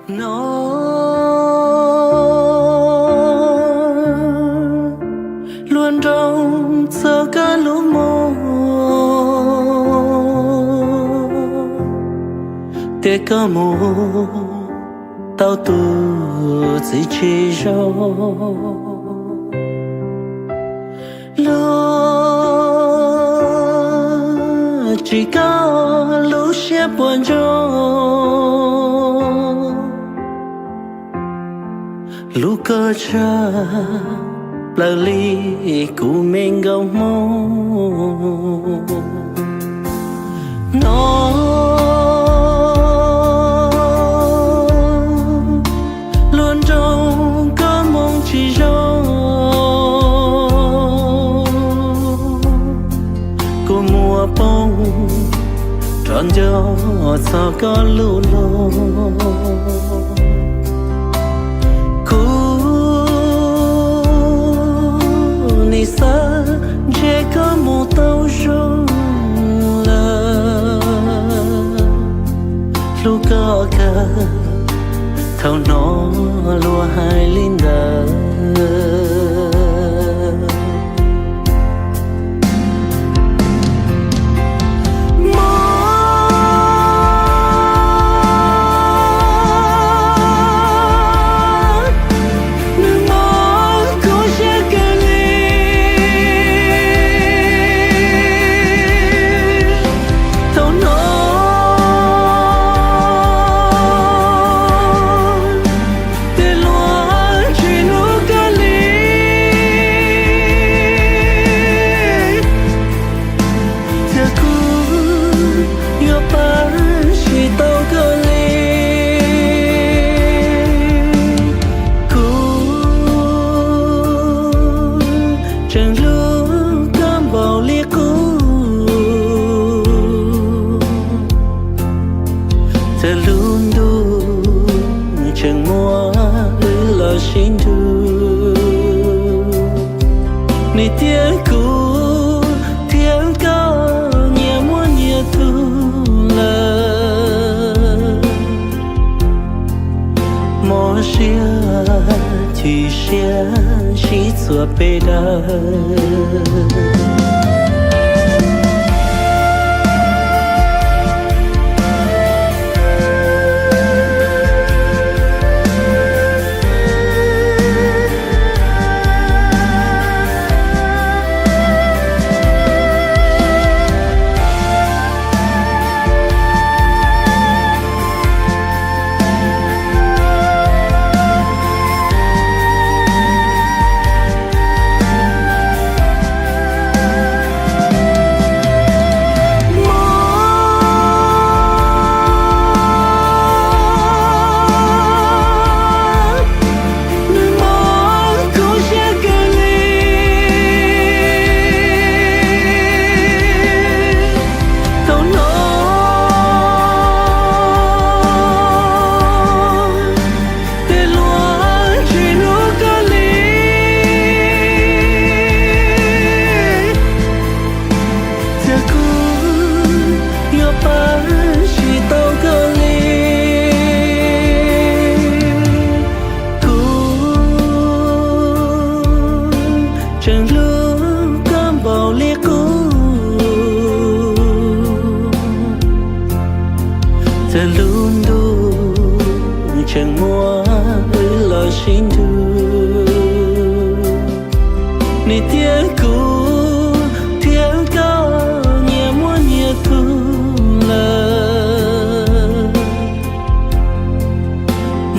No luag nroo txog koj lub moo, tias koj mus tau tus txiv tsis zoo. Luag tsis koj lub siab puas ntsoog, lub koj tshaj plaws li kuv me nkauj Hmoob. No luag nroo koj moo tsis zoo, kua muag poob rov nco txog koj lub loog. Kuv nim xav ntshe koj mus tau zoo lawm, hlub koj kawg thaum hnov luag hais li ntawd. Mob, nws mob kub siab kawg li. Thaum no tej luag tsis hlub koj li, thiab kuv yuav pab tsis tau koj li. Kuv tseem hlub koj npaum li qub, txawm lub ntuj tseem muab wb los sib nrug. Nws tias kuv thiab koj nyias muaj nyias tug lawm, mob siab chim siab sib txuas peb dawb. Mob, nws mob kub siab kawg li. Thaum no tej luag tsis hlub koj li, thiab kuv yuav pab tsis tau koj li. Kuv tseem hlub koj npaum li qub, txawm lub ntuj tseem muab wb los sib nrug. Nws tias kuv thiab koj nyias muaj nyias tug lawm,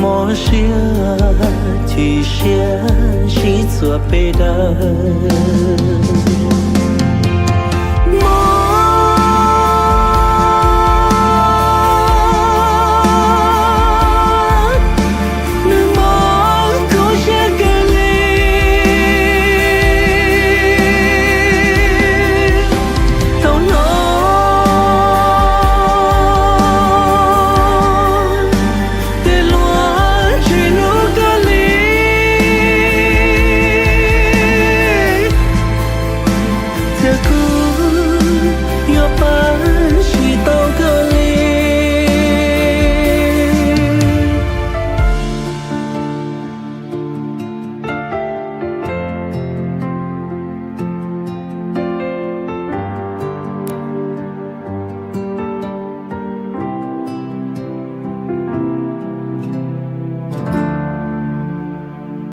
mob siab chim siab sib txuas peb dawb.